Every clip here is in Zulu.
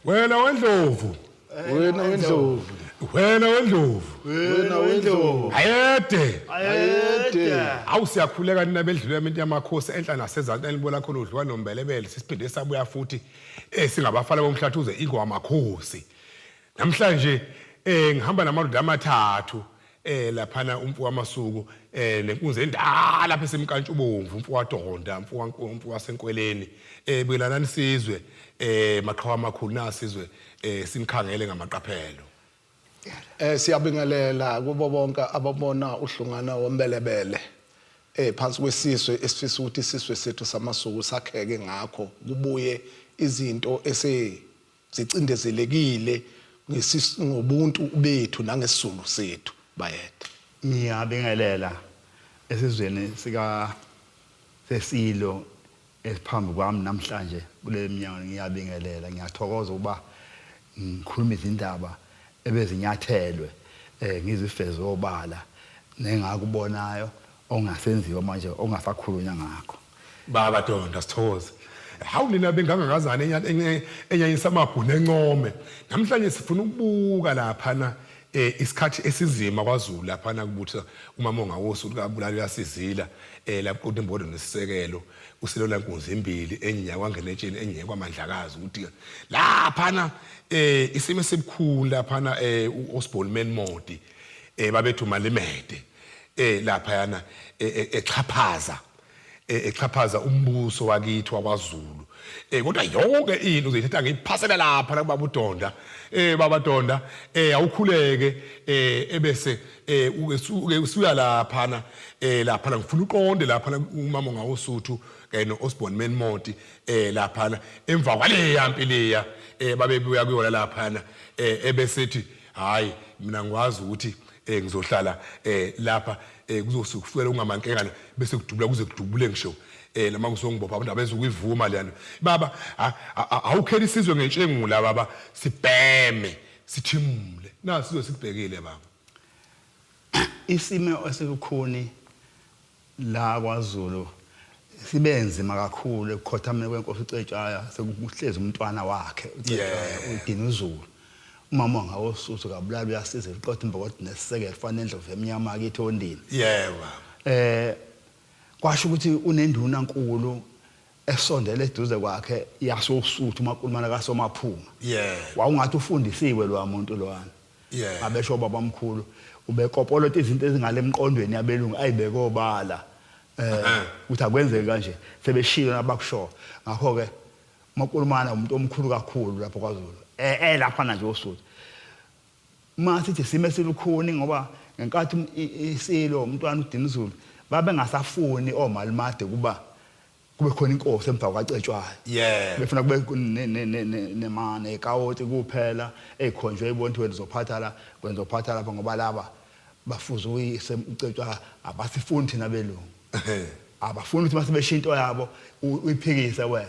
Wena wendlovu. Wena wendlovu. Wena wendlovu. Wena wendlovu. Ayede. Ayede. Awu siyakhuleka nina bedlula iminti yamakhosi enhla nasezansi enibona khona udliwa nombelebele sisiphinde sabuya futhi singabafana bomhlathuze ingoma makhosi. Namhlanje ngihamba namadoda amathathu laphana umfo wamasuku nenkunzi endala lapha esemkantshubomvu umfo wadonda umfo umfo wasenkweleni buyelanani sizwe maqhawe amakhulu nasizwe sinikhangele ngamaqaphelo. Siyabingelela kubo bonke ababona uhlungana wombelebele phansi kwesizwe esifisa ukuthi isizwe sethu samasuku sakheke ngakho kubuye izinto ese zicindezelekile ngobuntu bethu nangesizulu sethu bayede. Ngiyabingelela esizweni sika sesilo esiphambi kwami namhlanje kule minyango, ngiyabingelela, ngiyathokoza ukuba ngikhuluma izindaba ebezinyathelwe ngizifeze obala nengakubonayo ongasenziwa manje ongasakhulunywa ngakho. Baba Donda sithokoze. Hawu nina bengangakazana enyanyisa amabhunu encome. Namhlanje sifuna ukubuka laphana isikhathi esizima kwaZulu laphana kubutha umama ongawosu kabulala uyasizila lapho kodwa imbodo nesisekelo usilola nkunzi imbili enye kwangena etsheni enye kwamandlakazi ukuthi laphana isimo esibukhulu laphana uOsborne Manmodi babethu malimede laphayana exhaphaza exhaphaza umbuso wakithi wakwaZulu kodwa yonke into uzoyithatha ngiyiphasela lapha la kubaba uDonda baba Donda awukhuleke ebese uke usuya laphana laphana ngifuna uqonde laphana umama ngawosuthu no-Osborne Manmodi laphana emva kwaleya mpi leya babebuya kuyona laphana ebesethi hayi mina ngikwazi ukuthi ngizohlala lapha kuzosukufikela ungamankengane bese kudubula kuze kudubule ngisho noma kusongibopha abantu abezukuyivuma leyana baba awukhela isizwe ngentshengula baba sibheme sithimule na sizwe sikubhekile baba. Isimo esilukhuni la kwaZulu sibe nzima kakhulu ekukhothameni kwenkosi uCetshwayo, sekuhlezi umntwana wakhe uCetshwayo uDinuzulu. Umama ngawosuthu kabulala uyasiza uqotha imbokodo nesisekelo fana nendlovu emnyama kithi ondini. Yebo. Kwasho ukuthi unenduna nkulu esondele eduze kwakhe yasosuthu uMakulumana kaSomaphunga. Yebo. Wawungathi ufundisiwe lo muntu lwana. Yebo. Abesho babamkhulu ubekopolota izinto ezingale emqondweni yabelungu ayibeke obala. Ukuthi akwenzeki kanje sebeshilo nabakusho. Ngakho ke uMakulumana umuntu omkhulu kakhulu lapho kwaZulu. Lapha nje oSuthu. Uma sithi sime silukhuni ngoba ngenkathi isilo umntwana uDinizulu babengasafuni omalimade kuba kube khona inkosi emva kwaCetshwayo. Yebo. Befuna kube nemane ekawoti kuphela ezikhonjwe ibona ukuthi wena uzophatha la, wena uzophatha lapha ngoba laba bafuze uyise uCetshwayo abasifuni thina belungu. Abafuni ukuthi mase besho into yabo uyiphikise wena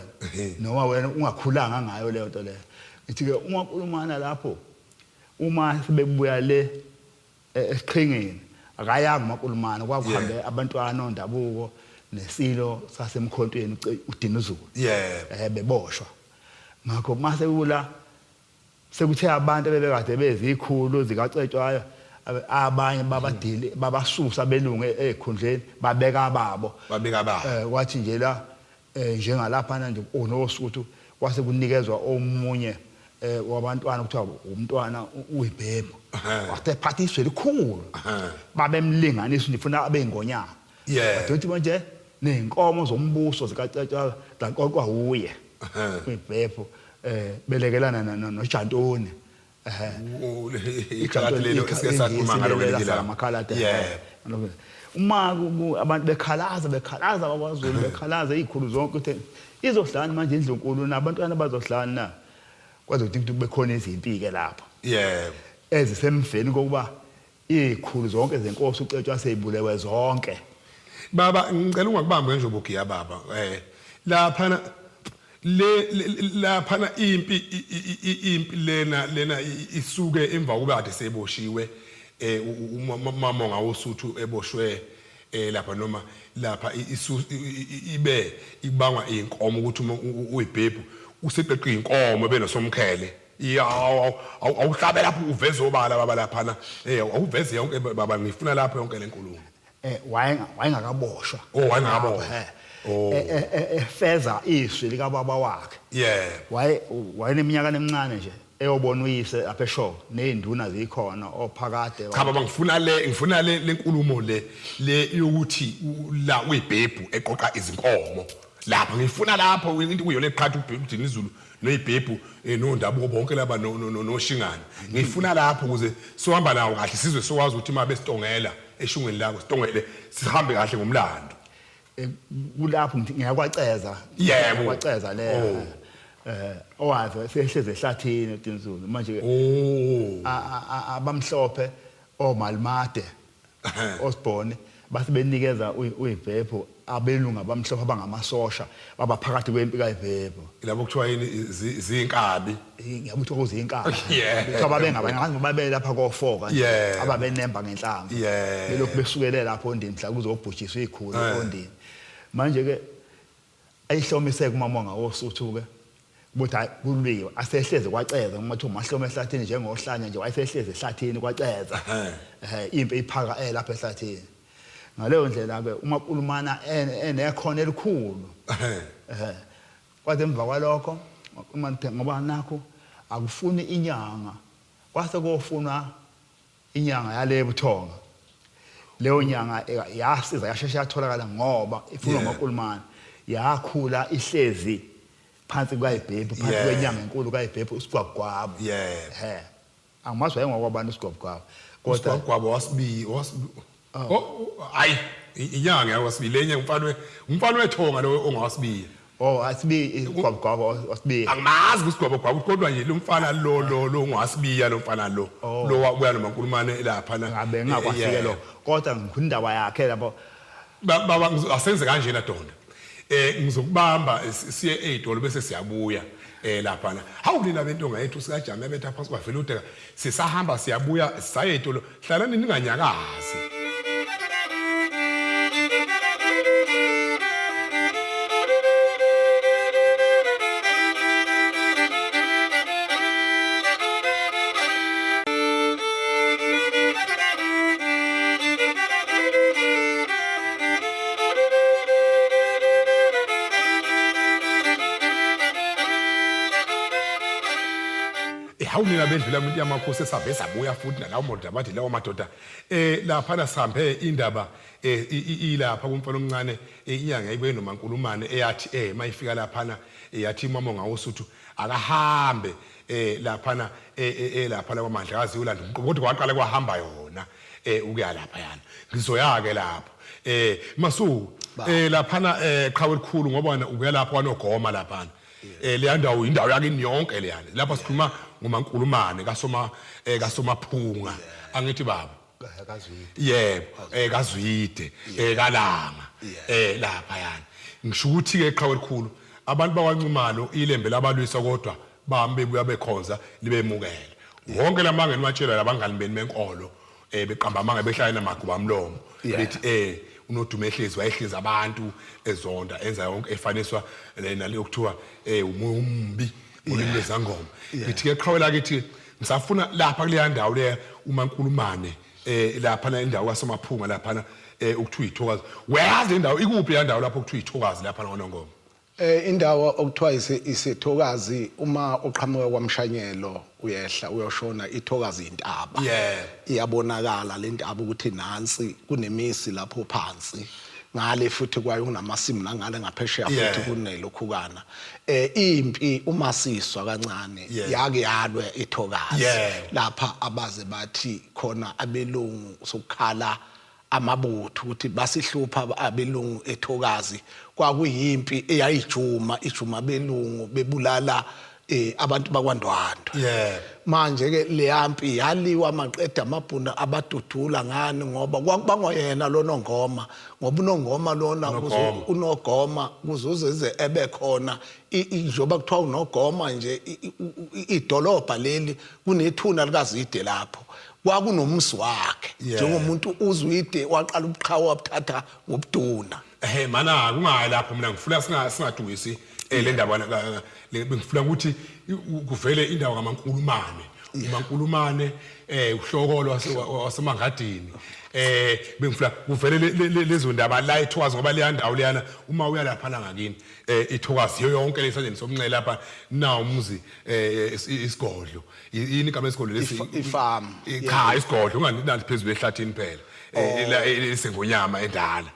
noma wena ungakhulanga ngayo leyo nto leyo. Ngithi ke uma uNkulumana lapho uma sebebuya le esiqhingini akayanga uMakulumana kwakuhambe abantwana ondabuko nesilo sasemkhontweni uDinuzulu. Yebo. Beboshwa. Ngakho mase kula sekuthe abantu ebebekade bezikhulu zikaCetshwayo abanye babadili babasusa belungu ezikhundleni babeka ababo. Babeka ababo. Kwathi nje la njengalapha nje unosuthu kwase kunikezwa omunye wabantwana kuthiwa umntwana uyibhebhu. Wase phatha izwe elikhulu. Babemlinganisa ngifuna abe ingonyama. Yeah. Kodwa manje nezinkomo zombuso zikaCetshwayo zaqoqwa uye. Uyibhebhu belekelana noJantoni. Ikhaladi lelo esike sakhuluma ngalo ngelinye ilanga. Amakhaladi. Yebo. Uma abantu bekhalaza bekhalaza bakwaZulu bekhalaza izikhulu zonke ukuthi izohlala manje indlunkulu nabantwana bazohlala na. Kwaze kuthi kube khona izimpi ke lapho. Yebo. Ezisemveni kokuba izikhulu zonke zenkosi uCetshwa seyibulewe zonke. Baba ngicela ungakubambi nje ubugiya baba. Laphana le laphana impi impi lena lena isuke emva kokuba kade seboshiwe umama ngawosuthu eboshwe lapha noma lapha ibe ibangwa inkomo ukuthi uma uyibhebhu useqeqa inkomo benosomkhele. Ya, awuhlabe lapho uveze obala baba laphana. Awuveze yonke baba, ngifuna lapho yonke lenkulumo. Wayengakaboshwa. Oh, wayengakaboshwa. Oh. Efeza izwi likababa wakhe. Wayeneminyaka emincane nje eyobona uyise apha eshowe nezinduna zikhona ophakade. Cha baba, ngifuna le lenkulumo le yokuthi la uyibhebhu eqoqa izinkomo. Lapha ngifuna lapho into kuyona eqhatha uDinizulu izulu noyibhebhu, nondabuko bonke laba noshingana. Ngifuna lapho ukuze sohamba nawo kahle, sizwe sokwazi ukuthi uma besitongela eshungweni lakho sitongele sihambe kahle ngomlando. Kulapho ngithi ngiyakwaceza. Ngiyakwaceza le. Owazi sehleze ehlathini uDinizulu manje. Abamhlophe omalimade Osborne base benikeza uyibhebhu abelungu abamhlophe abangamasosha baba phakathi kwempi kaYibhebhu. Labo kuthiwa yini, zinkabi? Ngiyabuthi okuziyinkabi. Kuthiwa babengabanye babe lapha ko4 kanje ababenemba ngenhlamvu. Belokhu besukele lapho Ondini mhla kuzobhujiswa ikhulu Ondini. Manje ke ayihlomise kumamonga wosuthu ke ukuthi hayi kuliwe, asehleze kwaceza uma kuthiwa uMahloma ehlathini njengohlanya nje, wayesehleze ehlathini kwaceza. Impi iphaka lapha ehlathini. Ngaleyo ndlela ke uMakulumana enekhono elikhulu. Kwaze emva kwalokho ngoba nakho akufuni inyanga, kwase kofunwa inyanga yale buthonga. Leyo nyanga yasiza yashesha yatholakala ngoba ifunwa uMakulumana. Yakhula ihlezi phansi kukaYibhebhu, phansi kwenyanga enkulu kaYibhebhu uSigwabugwabu. Angimazi wayengokwabantu uSigwabugwabu. Kodwa uSigwabugwabu wasibi wasibi. Oh, hayi, inyanga yawasibi lenye umfana wethonga lo ongawasibiya. Oh, asibi iSigwabugwabu wasibiya. Angimazi uSigwabugwabu kodwa nje lo mfana lo ongawasibiya, lo mfana lo lo wabuya noMankulumane lapha na. Ngabe ngakwafike lo. Kodwa ngikhundaba yakhe lapho. Baba, asenze kanjena Donda. Ngizokubamba siye ezitolo bese siyabuya lapha na. Hawu nina bentonga yethu sikajama betha phansi kwavela udeka. Sisahamba siyabuya saye ezitolo. Hlalani ninganyakazi. Hawu nina bendlula umuntu yamakhosi, esabe sabuya futhi nalawo madoda bathi lawo madoda laphana sihambe indaba ilapha kumfana omncane, inyanga yayibuye noMankulumane eyathi mayifika laphana yathi mama ngawusuthu akahambe laphana laphana kwaMandla kazi uyolanda umqobo, kodwa kwaqala kwahamba yona ukuya lapha yana. Ngizoya ke lapho masu laphana qhawe elikhulu ngoba wena ubuya lapho kwanogoma laphana. Leya ndawo indawo yakini yonke leyana. Lapha sikhuluma ngoMankulumane kaSoma kaSomaphunga. Angithi baba? KaZwide. Yebo, kaZwide, kaLanga. Lapha yana. Ngisho ukuthi ke qhawe elikhulu abantu bakwaNxumalo ilembe labalwisa kodwa bami bebuya bekhonza libemukele. Wonke lamanga eniwatshela labangani beni benkolo beqamba amanga behlala namaguba amlomo bethi uNodumo ehlezi wayehlezi abantu ezonda enza yonke efaniswa naleyo kuthiwa umoya ombi ngolimi lwezangoma. Ngithi ke qhawe lakithi ngisafuna lapha kuleya ndawo leya uMankulumane lapha na indawo kaSomaphunga lapha ukuthiwa ithokazi. Uyayazi indawo ikuphi le ndawo lapho kuthiwa ithokazi lapha kwaNongoma? Indawo okuthiwa isethokazi uma uqhamuka kwaMshanyelo uyehla uyoshona, ithokazi intaba. Iyabonakala le ntaba ukuthi nansi kunemisi lapho phansi. Ngale futhi kwayo kunamasimu nangale ngaphesheya futhi kunelokhukana. Impi umasiswa kancane yake yalwe ithokazi. Lapha abaze bathi khona abelungu sokukhala amabutho ukuthi basihlupha abelungu ethokazi. Kwakuyimpi eyayijuma ijuma abelungu bebulala abantu bakwaNdwandwe. Manje ke leyampi yaliwa maqeda amabhunu abadudula ngani ngoba kwakubangwa yena lo Nongoma, ngoba uNongoma lona Unogoma. Unogoma kuze ebe khona njengoba kuthiwa unogoma nje idolobha leli kunethuna likaZwide lapho kwakunomuzi wakhe. Njengomuntu uZwide waqala ubuqhawe wabuthatha ngobuduna. Ehhe mana kungayi lapho, mina ngifuna singadukisi le ndaba, bengifuna ukuthi kuvele indawo kaMankulumane. UMankulumane uhlokolo waseMangadini. Bengifuna kuvele lezo ndaba la eThokazi, ngoba leya ndawo leyana uma uya lapha la ngakini iThokazi yonke lesandleni somnxele lapha na umuzi isigodlo. Yini igama esigodlo lesi? Ifarm. Cha, isigodlo unganinathi phezulu ehlathini phela. La esengonyama endala.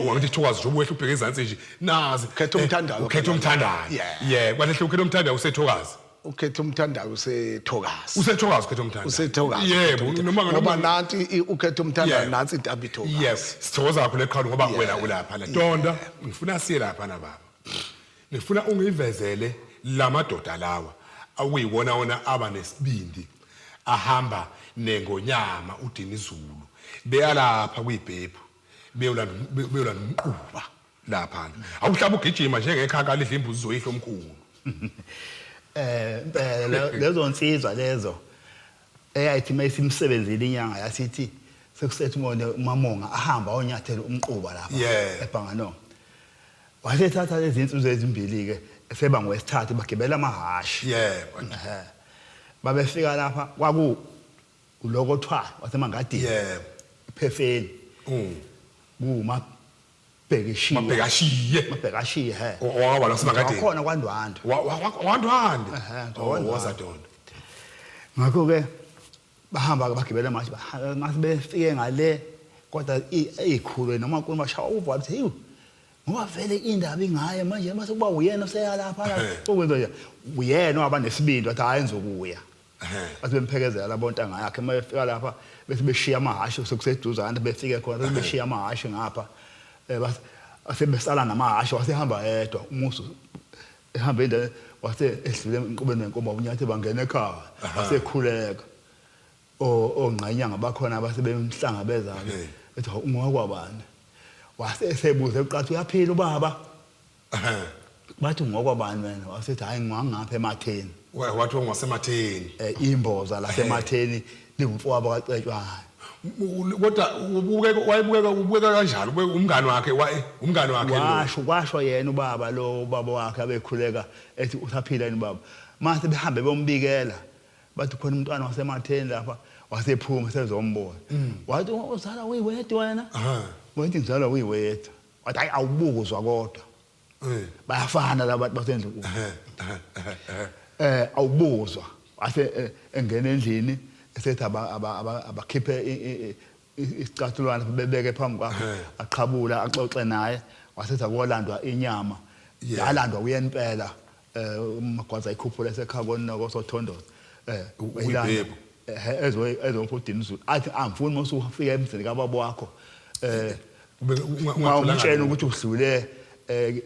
Wangithi Thokazi nje ubuhle ubheke ezansi nje nazi Ukhetha umthandayo. Ukhetha umthandayo. Yeah, kwahle ukhetha umthandayo useThokazi. Ukhetha umthandayo useThokazi. UseThokazi ukhetha umthandayo. UseThokazi. Yebo, noma ngoba nanti ukhetha umthandayo nansi intaba iThokazi. Yes, sithokoza kakhulu eqhalu ngoba wena ulapha la. Donda, ngifuna siye lapha na baba. Ngifuna ungivezele lamadoda lawa akuyiwona wona aba nesibindi ahamba nengonyama uDinizulu beyalapha kuyibhebhu beyolanda umquba lapha. Awuhlaba ugijima njengekhaka lidla imbuzi zoyihlo omkhulu. Impela lezo nsizwa lezo eyayithi mayisimsebenzile inyanga yasithi sekusethe umone uMamonga ahamba onyathela umquba lapha eBhanganoma. Wasethatha lezi nsizwa ezimbili ke seba ngowesithathu bagibela amahhashi. Yebo. Babefika lapha kwaku uLokothwala waseMangadini. Yebo. Phefeni. Kuma Bhekishiye. Mabhekashiye. Mabhekashiye he. Owaba laseMangadini. Wakhona kwaNdwandwe. WaNdwandwe. Ehe. Wazadonda. Ngakho ke bahamba ke bagibela amahhashi, mase befike ngale kodwa izikhulu noma nkulu bashaya uvalo ukuthi hey ngoba vele indaba ingaye manje mase kuba uyena oseyalapha la ukwenza nje uyena waba nesibindi wathi hayi ngizokuya. Bathi bemphekezela labo ntanga yakhe uma befika lapha bese beshiya amahhashi sekuseduzane befike khona bese beshiya amahhashi ngapha asebesala namahhashi wasehamba yedwa umusu ehamba endaweni wase edlule enqubeni wenkomo unyathi bangena ekhaya wasekhuleka ongqanyanga bakhona abasebemhlangabeza ke ethi ungokwabani wase esebuze uqathi uyaphila ubaba bathi ungokwabani wena wasethi hayi ngwangapha eMatheni wathi ungasematheni imboza lasematheni lingumfowabo kaCetshwayo. Kodwa ubukeka wayebukeka ubukeka kanjani umngani wakhe umngani wakhe washo kwasho yena ubaba lo ubaba wakhe abekhuleka ethi usaphila yini ubaba mase behambe bombikela bathi khona umntwana wasematheni lapha wasephuma sezombona wathi uzala uyiwedwa wena wathi ngizalwa uyiwedwa wathi hayi awubuzwa kodwa bayafana laba bantu basendlunkulu awubuzwa wase engena endlini esethi abakhiphe isicathulwana bebeke phambi kwakhe aqhabula axoxe naye wasethi akolandwa inyama yalandwa uyena impela uMagwaza ikhuphula esekhaya konoko sothondoza uyibhebhu ezopha uDinizulu athi angifuni mase ufika emzini kababa wakho ungumtshela ukuthi udlule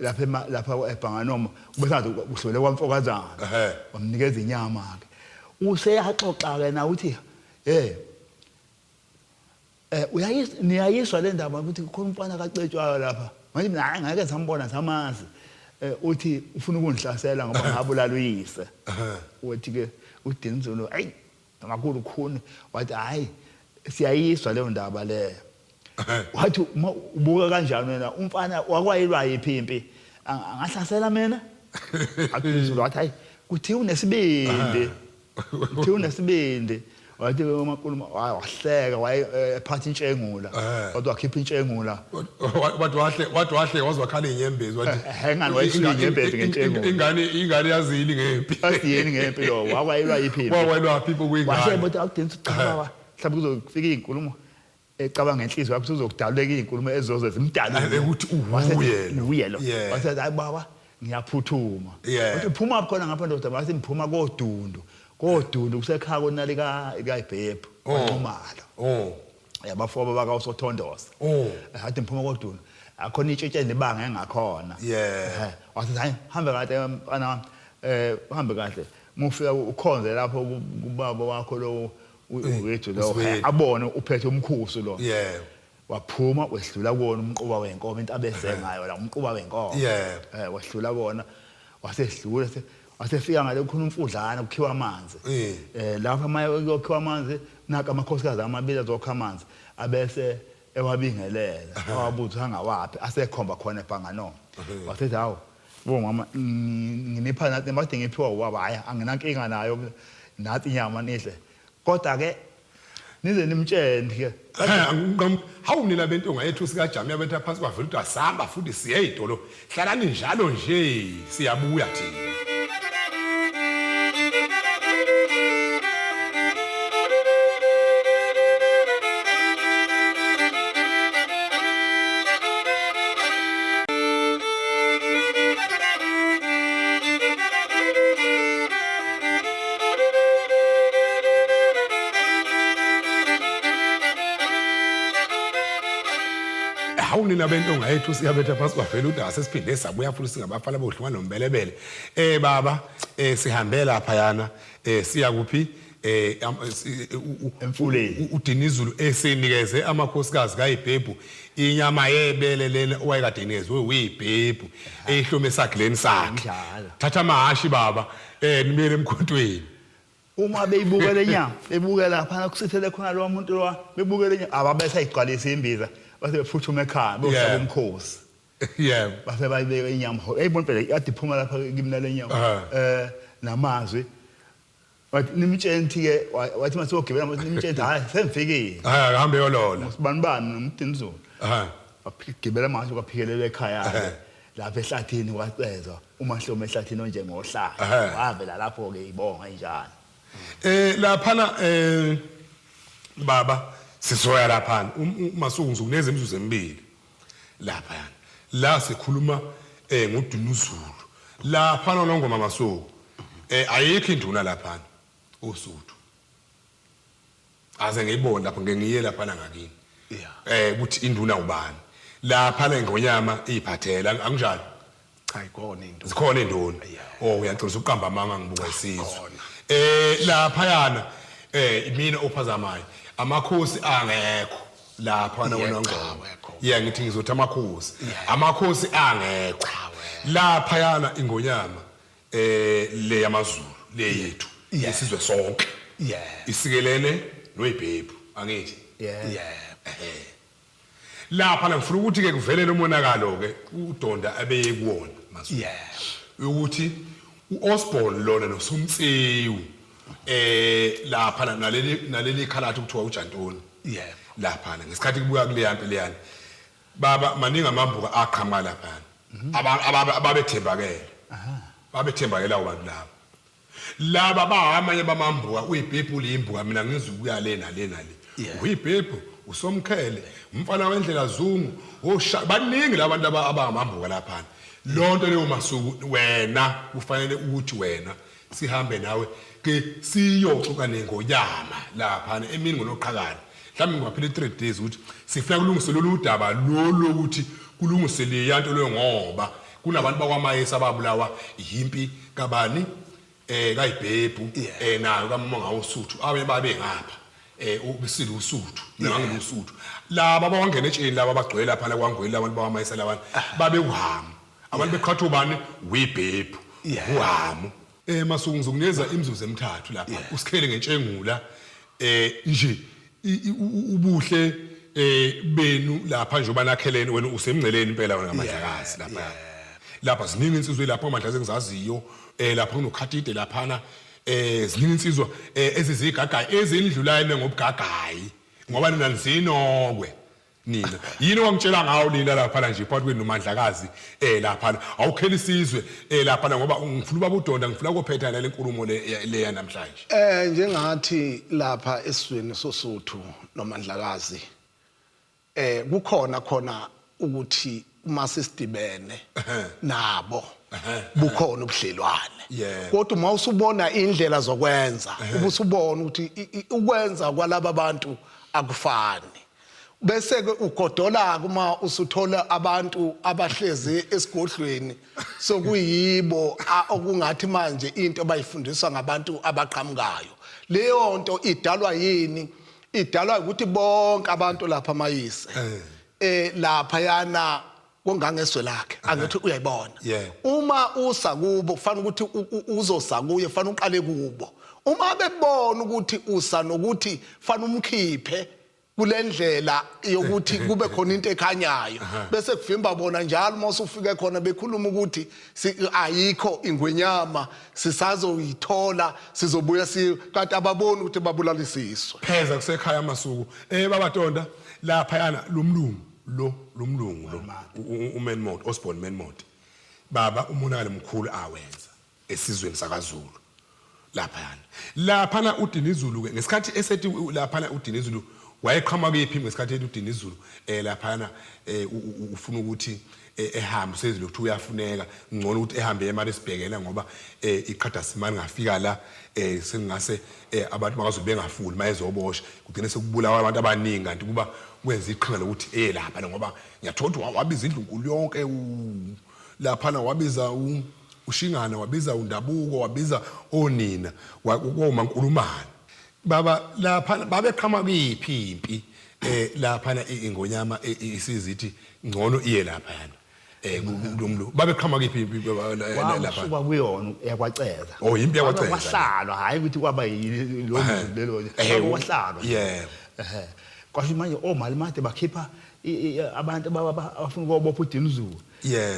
lapha lapha eBhanganoma ubesathi udlule kwaMfokazana wamnikeza inyama ke useyaxoxa ke na uthi hey uyayiswa niyayiswa le ndaba ukuthi khona umfana kaCetshwayo lapha manje mina hayi ngeke sambona samazi uthi ufuna ukungihlasela ngoba ngabulala uyise uthi ke uDinizulu ayi ngakhulu khuni wathi hayi siyayiswa leyo ndaba leyo wathi ubuka kanjani wena umfana wakwayilwa yiphi impi angahlasela mina athi wathi hayi kuthi unesibindi kuthi unesibindi wathi uMankulu wahleka wayephatha intshengula wathi wakhipha intshengula wathi wahle wathi wahle wazwakhala inyembezi wathi engani wayisula inyembezi ngentshengula ingane yazini ngempi asiyini ngempi lo wakwayilwa yiphi impi wakwayilwa phi kuyingane washe bothi awudinga cha baba mhlawumbe kuzofika izinkulumo ecabanga ngenhliziyo yakho uzokudaluleka izinkulumo ezoze zimdalule ukuthi uye uye lo wasethi hayi baba ngiyaphuthuma wathi uphuma khona ngapha ndoda wathi ngiphuma koDundu koDundu kusekhaya konali kaIbhebhu kwaNxumalo yabafoba bakaSothondosa hathi ngiphuma koDundu akhona itshetshe libanga engakhona wathi hayi hambe kahle mfana wami uhambe kahle mufika ukhonze lapho kubaba wakho lo uwethu lo abone uphethe umkhusu lo waphuma wehlula kuwona umquba wenkomo into abese ngayo la umquba wenkomo wehlula kuwona wasehlula wasefika ngale khona umfudlana kukhiwa amanzi lapha maye kuyokhiwa amanzi naka amakhosikazi amabili azokha amanzi abese ewabingelela awabuza angawaphi asekhomba khona ebhanganoma wasethi hawu bomama nginipha nathi made ngiphiwa ubaba hayi anginankinga nayo nathi inyama nidle kodwa ke nize nimtshele ke hawu nina bentonga yethu sikajami yabetha phansi kwavela ukuthi asihamba futhi siye ey'tolo hlalani njalo nje siyabuya thina. Hawu nina bentonga yethu siyabetha phansi kwavela udaba sesiphinde sabuya futhi singabafana bohlungana nombelebele. Eh baba eh sihambe lapha yana eh siya kuphi eh emfuleni uDinizulu esinikeze amakhosikazi kaYibhebhu inyama yebele lena owayekade inikezwe uYibhebhu eyihlome esagileni sakhe. Thatha amahashi baba eh nibuyele emkhontweni. Uma beyibuka le nyama bebuke lapha kusithele khona lo muntu lo bebuke le nyama ababese ayigcwalisa imbiza base bephuthuma ekhaya beyohlaba umkhosi yebo base bayibeka inyama eyibona phela kade iphuma lapha kimina le nyama eh namazwi wathi nimtshele ukuthi ke wathi mase wogibela wathi nimtshele hayi sengifikile hayi akahambe yolola usibani bani nomdinizulu wagibela manje kwaphikelela ekhaya lapha ehlathini kwacezwa uMahlomo ehlathini onjengohlanya wavela lapho ke ibonga injalo eh laphana eh baba sizoya laphana uMasuku ngizokuneza imizuzu emibili laphana la sikhuluma eh ngoDunuzulu laphana nongoma Masuku eh ayikho induna laphana uSuthu aze ngiyibone lapho ngeke ngiye laphana ngakini eh ukuthi induna ubani laphana ingonyama iyiphathela akunjalo cha ikhona into zikhona induna oh uyaqinisa ukuqamba amanga ngibuka isizwe eh laphayana eh imina ophazamayo amakhosi angekho lapha na wona ngoma yeah ngithi ngizothi amakhosi amakhosi angekho laphayana ingonyama eh le yamaZulu le yethu isizwe sonke yeah isikelene noyibhebhu angithi yeah yeah lapha la ngifuna ukuthi ke kuvelele umonakalo ke udonda abeye kuwona maZulu yeah ukuthi uOsborne lona noSomtsewu eh lapha naleli naleli khalathi kuthiwa uJantoni yeah lapha ngesikhathi kubuya kuleya mpi leyana baba maningi amambuka aqhamuka laphana ababethembakele babethembakele abo bantu laba laba bahamanye bamambuka uyibhebhu liyimbuka mina ngizukuya le nale nale uyibhebhu usomkhele umfana wendlela zungu osha baningi labantu abangamambuka laphana lonto leyo masuku wena kufanele ukuthi wena sihambe nawe ke siyoxoxa nengonyama laphana emini ngonoqhakala mhlawumbe kungaphela i-3 days ukuthi sifuna kulungise lolu daba lolu lokuthi kulungise leya nto leyo ngoba kunabantu bakwamayesi ababulawa yimpi kabani eh kayibhebhu eh nayo kaMonga uSuthu abe babe ngapha eh ubisile uSuthu nangile uSuthu laba abangena etsheni laba abagcwele lapha la kwangwele abantu bakwamayesi labantu babe uhamu abantu beqhatha ubani wibhebhu uhamu eh masuku ngizokunikeza imizuzu emithathu lapha usikhele ngentshengula eh nje ubuhle eh benu lapha njengoba nakhelene wena usemngceleni impela wena ngamandlakazi lapha lapha ziningi insizwa lapha amandla engizaziyo eh lapha kunokhatide laphana eh ziningi insizwa ezizigagayi ezindlulayo ngobugagayi ngoba nina nizinokwe nina yini owangitshela ngawo nina laphana nje phakathi kwenu nomandlakazi eh laphana awukhela isizwe eh laphana ngoba ngifuna ubaba udonda ngifuna ukuphetha nale nkulumo le leya namhlanje eh njengathi lapha esizweni sosuthu nomandlakazi eh kukhona khona ukuthi uma sesidibene nabo bukhona ubudlelwane kodwa uma usubona indlela zokwenza ubusubona ukuthi ukwenza kwalaba bantu akufani bese ke ugodola kuma usuthola abantu abahlezi esigodlweni sokuyibo okungathi manje into abayifundiswa ngabantu abaqhamukayo leyo nto idalwa yini idalwa ukuthi bonke abantu lapha amayise eh, eh lapha yana kongangezwe lakhe angithi uyayibona uma usa kubo kufanele ukuthi uzosa kuye kufanele uqale kubo uma bebona ukuthi usa nokuthi fanele umkhiphe Kulendlela yokuthi kube khona into ekhanyayo bese kuvimba bona njalo uma usufike khona bekhuluma ukuthi ayikho ingwenyama, sisazoyithola, sizobuya si kanti ababoni ukuthi babulalisiswe. Pheza kusekhaya amasuku baba Tonda laphayana lomlungu lo lomlungu lo uManmont Osborne Manmont baba umonakalo mkhulu awenza esizweni sakaZulu laphayana laphana uDinizulu ke ngesikhathi esethi laphana uDinizulu wayeqhamuka kephi ngesikhathi ethi uDinizulu laphana ufuna ukuthi ehambe usezile ukuthi uyafuneka ngcono ukuthi ehambe eMaritzburg ngoba iqhada simani ngafika la sengase abantu bakaZulu bengafuni mayezoboshwa kugcine sekubulawa abantu abaningi kanti kuba wenza iqhinga lokuthi eye lapha ngoba ngiyathola ukuthi wabiza indlunkulu yonke laphana wabiza uShingana wabiza uNdabuko wabiza onina koMankulumane baba lapha babeqhama kuyiphi impi laphana ingonyama isizithi ngcono iye lapha yana kulomlo babeqhama kuyiphi impi lapha wasuka kuyona yakwaCeza. Oh, impi yakwaCeza. Kwahlalwa, hayi ukuthi kwaba yilo lelo kwahlalwa. Yebo. Kwasho manje omalimade bakhipha abantu abafuna ukubopha uDinizulu.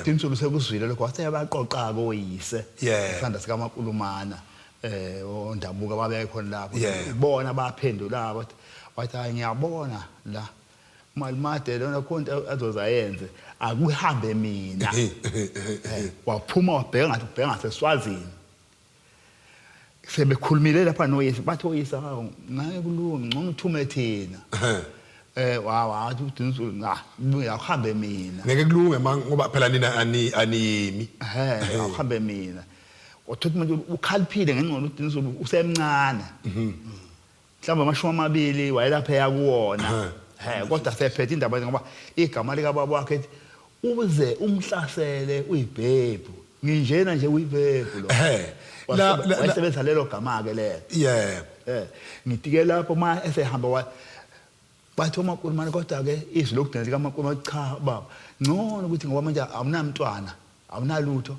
Dinizulu sekuzwile lokho wathi yabaqoqa koyise. Isandla sikaMakulumana ondabuka babekhona lapho. Bona baphendula bathi wathi hayi ngiyabona la Malimade lona khonto azozayenze akuhambe mina. Waphuma wabheka ngathi ubheka ngaseSwazini. Sebekhulumile lapha noyise bathi oyise ngeke kulunge ngcono uthume thina. Wathi uDinizulu cha akuhambe mina. Ngeke kulunge ngoba phela nina aniyimi. Akuhambe mina. Wathothi manje ukhaliphile ngenxa uDinizulu usemncane. Mhlawumbe 20 wayelapha eyakuwona. Kodwa sephethe indaba ngoba igama lika baba wakhe ethi uze umhlasele uyibhebhu. Nginjena nje uyibhebhu lo. Wayesebenzisa lelo gama ke lelo. Yebo. Ngitike lapho ma esehamba bathi oMakulumane kodwa ke izwi lokugcina likaMakulumane cha baba ngcono ukuthi ngoba manje awunamntwana awunalutho.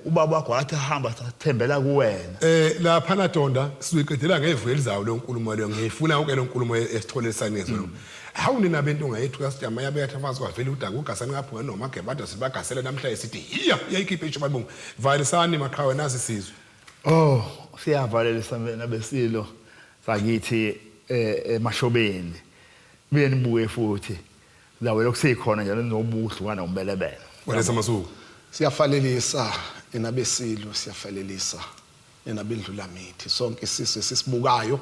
Ubaba wakho wathi hamba sathembela kuwena. Lapha na Tonda sizoyiqedela ngevu elizayo le nkulumo leyo ngiyifuna yonke le nkulumo esithole sanezwe. Hawu nina bentunga yethu kaSijama yabe yathi afazi kwavela udaka ugasani ngapha noma gebada sibagasela namhlanje sithi hiya yayikhipha isho babonga. Valisani maqhawe nasi sizwe. Oh siyavalelisa mina besilo sakithi emashobeni. Buye nibuye futhi. Lawe lokusikhona njalo nobuhlukana umbelebele. Walesa masuku. Siyafalelisa enabesilo siyafalelisa enabendlula mithi sonke isizwe sisibukayo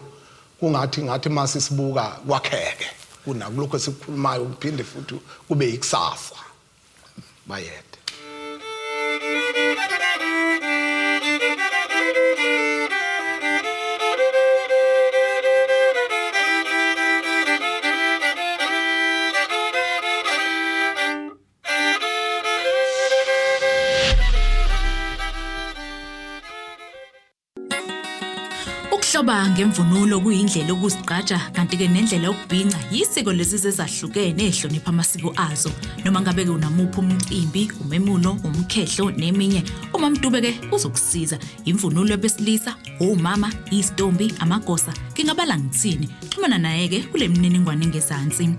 kungathi ngathi mase sibuka kwakheke kunakulokho esikukhulumayo kuphinde futhi kube ikusasa bayede. Ukuhloba ngemvunulo kuyindlela yokuzigqaja kanti-ke nendlela yokubhinca yisiko lezizwe ezahlukene ezihlonipha amasiko azo. Noma ngabe-ke unamuphi umcimbi, umemulo, umkhehlo neminye, uMamDube-ke uzokusiza. Imvunulo yabesilisa, omama, izitombi, amagosa, ngingabala ngithini. Xhumana naye-ke kule mininingwane engezansi.